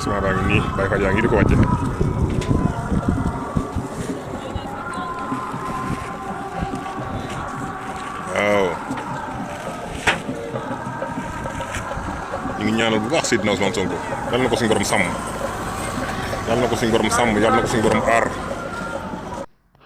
sama baa ngi nii Baye Fall yaa ngi di ko wàcce waaw ñu ngi ñaanal bu baax Seydina Ousmane Sonko yàlla na ko suñu borom sàmm yàlla na ko suñu borom sàmm yàlla na ko suñu borom aar.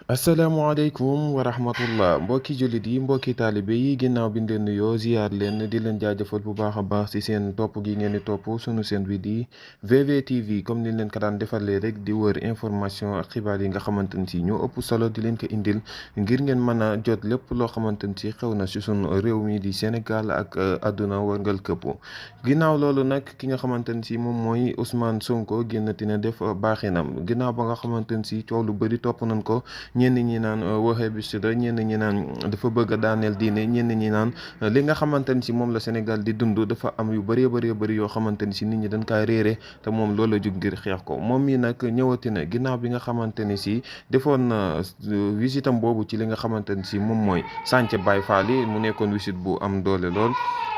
asalaamaaleykum wa rahmatullah mbokki jullit yi mbokki taalibe yi ginnaaw bi leen nuyoo ziyaar leen di leen jaajëfal bu baax a baax ci seen topp gi ngeen di topp sunu seen bi di VVTV comme ni leen ko daan defalee rek di wër information ak xibaar yi nga xamante ni si ñoo ëpp solo di leen ko indil ngir ngeen mën a jot lépp loo xamante ni si xew na ci sunu réew mi di Sénégal ak àdduna wërngal këpp ginnaaw loolu nag ki nga xamante ni si moom mooy Ousmane Sonko génnati na def baaxinam ginnaaw ba nga xamante ni si coow lu bëri topp nañ ko. ñenn ñi naan waxee bi si la ñenn ñi naan dafa bëgg a daaneel diine ñenn ñi naan li nga xamante ni si moom la Sénégal di dund dafa am yu bëree bëri yoo xamante ni si nit ñi dañ kaa réere te moom loolu la jug ngir xeex ko moom mi nag ñëwati na ginnaaw bi nga xamante ni si defoon na visitam boobu ci li nga xamante ni si moom mooy Sànce Baye Fall yi mu nekkoon visite bu am doole lool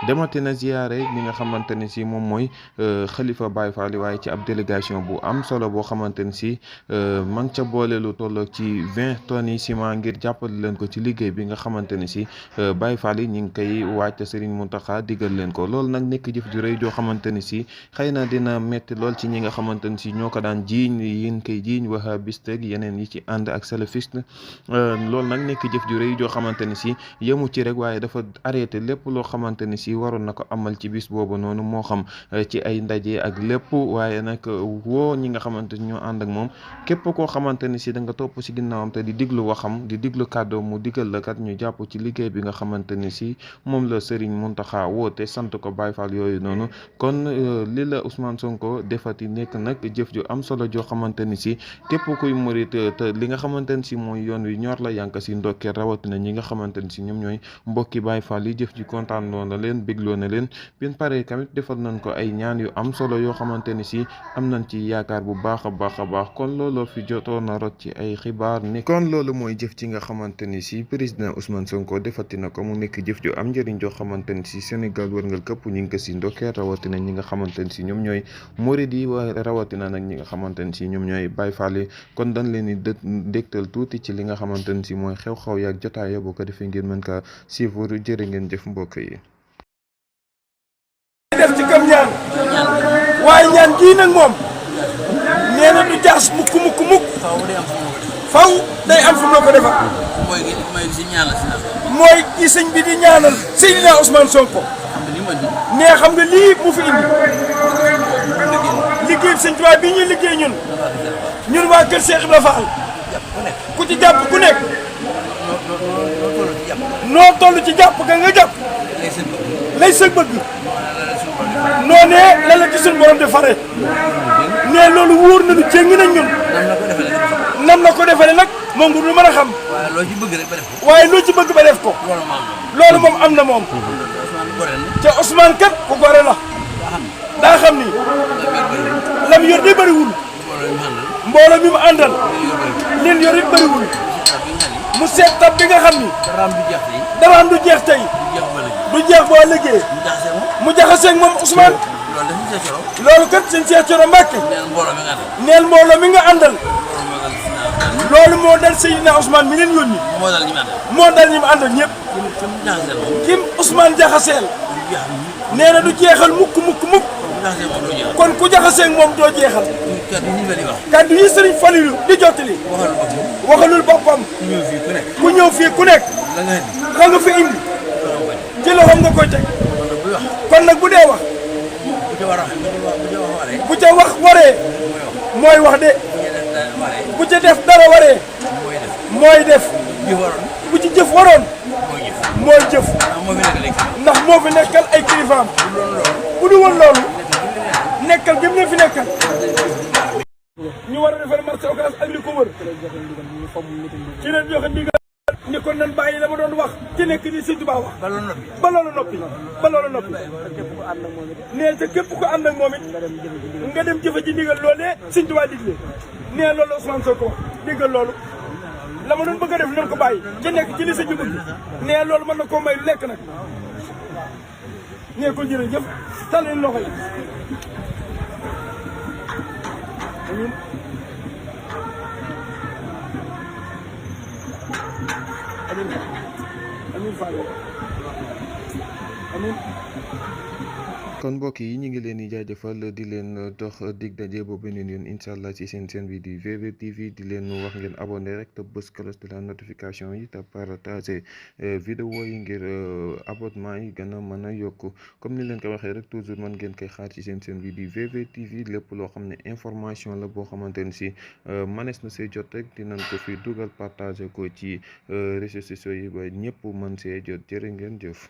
demati na ziyaare li nga xamante ni si moom mooy xalifa Baye Fall yi waaye ci ab délégation bu am solo boo xamante ni si ma ngi ca boole lu toll ci 20 tonnes yi ciment ngir jàppale leen ko ci liggéey bi nga xamante ni si Baye Fall yi ñu ngi koy wàcc Serigne Mountakha digal leen ko loolu nag nekk jëf ju rëy joo xamante ni si xëy na dina metti lool ci ñi nga xamante ni si ñoo ko daan jiiñ yin koy jiiñ wahabiste ak yeneen yi ci ànd ak salafiste loolu nag nekk jëf ju rëy joo xamante ni si yemu ci rek waaye dafa arrêté lépp loo xamante ni si waroon na ko amal ci bis boobu noonu moo xam ci ay ndaje ak lépp waaye nag woo ñi nga xamante ni ñoo ànd ak moom képp koo xamante ni si da nga topp si ginnaawam te di diglu waxam di diglu kàddoom mu digal la kat ñu jàpp ci liggéey bi nga xamante ni si moom la Serigne Mountakha woote sant ko Baye Fall yooyu noonu kon li la Ousmane Sonko defati nekk nag jëf ju am solo joo xamante ni si képp kuy murit te li nga xamante ni si mooy yoon wi ñor la yanka si ndokkee rawatina ñi nga xamante ni si ñoom ñooy mbokki Baye Fall yi jëf ji kontaan loo na leen bégloo na leen bin pare tamit defal nañ ko ay ñaan yu am solo yoo xamante ni si am nañ ci yaakaar bu baax a baax a baax kon looloo fi jotoon na rot ci ay xibaar ni kon loolu mooy jëf ci nga xamante ni si président Ousmane Sonko defati na ko mu nekk jëf ju am njëriñ joo xamante ni si Sénégal wërngal këpp ñu ngi ko si ndokkee rawatina ñi nga xamante ni si ñoom ñooy murid yi waaye rawatina nag ñi nga xamante ni si ñoom ñooy Baye Fall yi kon dañ leen di dégtal tuuti ci li nga xamante ni si mooy xew-xew yaak jotaaya boo ko defee ngeen mën kaa suivre jërë ngeen jëf mbokk yi. def ci kam ñaan waaye ñaan gii nag moom nee na du jaas mukk faw day am fu mu la ko defal mooy ci sëñ bi di ñaanal Seydina Ousmane Sonko nee xam nga lii mu fi indi liggéey sëñ Tuubaa bi ñuy liggéey ñun waa kër Cheikh Ibra Fall ku ci jàpp ku nekk noo toll ci jàpp ga nga jàpp lay sëg bëgg noonee la la ci suñu borom di fare nee loolu wóor nañu jéngi nañ ñun nam na ko defale nag moom du mën a xam waaye loo ci bëgg ba def ko loolu moom am na moom te Ousmane kat ku gore la daa xam ni lam yor di bëriwul mbooloo mi mu àndal leen yor it bëriwul mu seet tab bi nga xam ni daraam du jeex tey du jeex boo liggéey mu jaxaseeg moom Ousmane loolu kat sëñ Cheikh Thioro Mbacké neel mbooloo mi nga àndal loolu moo dal Seydina Ousmane mi leen yónni moo dal ñi mu àndal ñëpp kim Ousmane jaxaseel nee na du jeexal mukk kon ku jaxaseeg moom doo jeexal kaddu yi Sëriñ Falilu di jottali waxalul boppam ku ñëw fii ku nekk la nga fi indi ci loxoom nga koy teg kon nag bu dee wax bu ca wax waree mooy wax de bu ca def dara waree mooy def bu ci jëf waroon mooy jëf ndax moo fi nekkal ay kilifaam bu du woon loolu nekkal gëm ne fi nekkal ñu war a defar marché Ocass ak li ko wër ci leen joxe ndigal ni kon nan bàyyi la ma doon wax ci nekk ni Sëñ Tuubaa wax ba loolu noppi nee te képp ko ànd ak moom it nga dem jëfe ci ndigal loolee Sëñ Tuubaa digle nee loolu Ousmane Sonko wax déggal loolu la ma doon bëgg a def nan ko bàyyi ci nekk ci li sëñ bi bëgg nee loolu mën na koo may lu lekk nag nee ko jërëjëf tàllal loxo yi amiin amiin Fall amiin. kon mbokk yi ñu ngi leen di jaajëfal di leen dox dig daje boobu beneen yoon incha allah ci seen chaîne bi di VVTV di leen wax ngeen abonné rek te bës cloche de la notification yi te partager vidéo yi ngir abonnement yi gën a mën a yokku comme ni leen ko waxee rek toujours mën ngeen koy xaar ci seen chaîne bi di VVTV lépp loo xam ne information la boo xamante ne si manees na see jot rek dinañ ko fi dugal partager ko ci réseaux sociaux yi ba ñëpp mën see jot jërë ngeen jëf.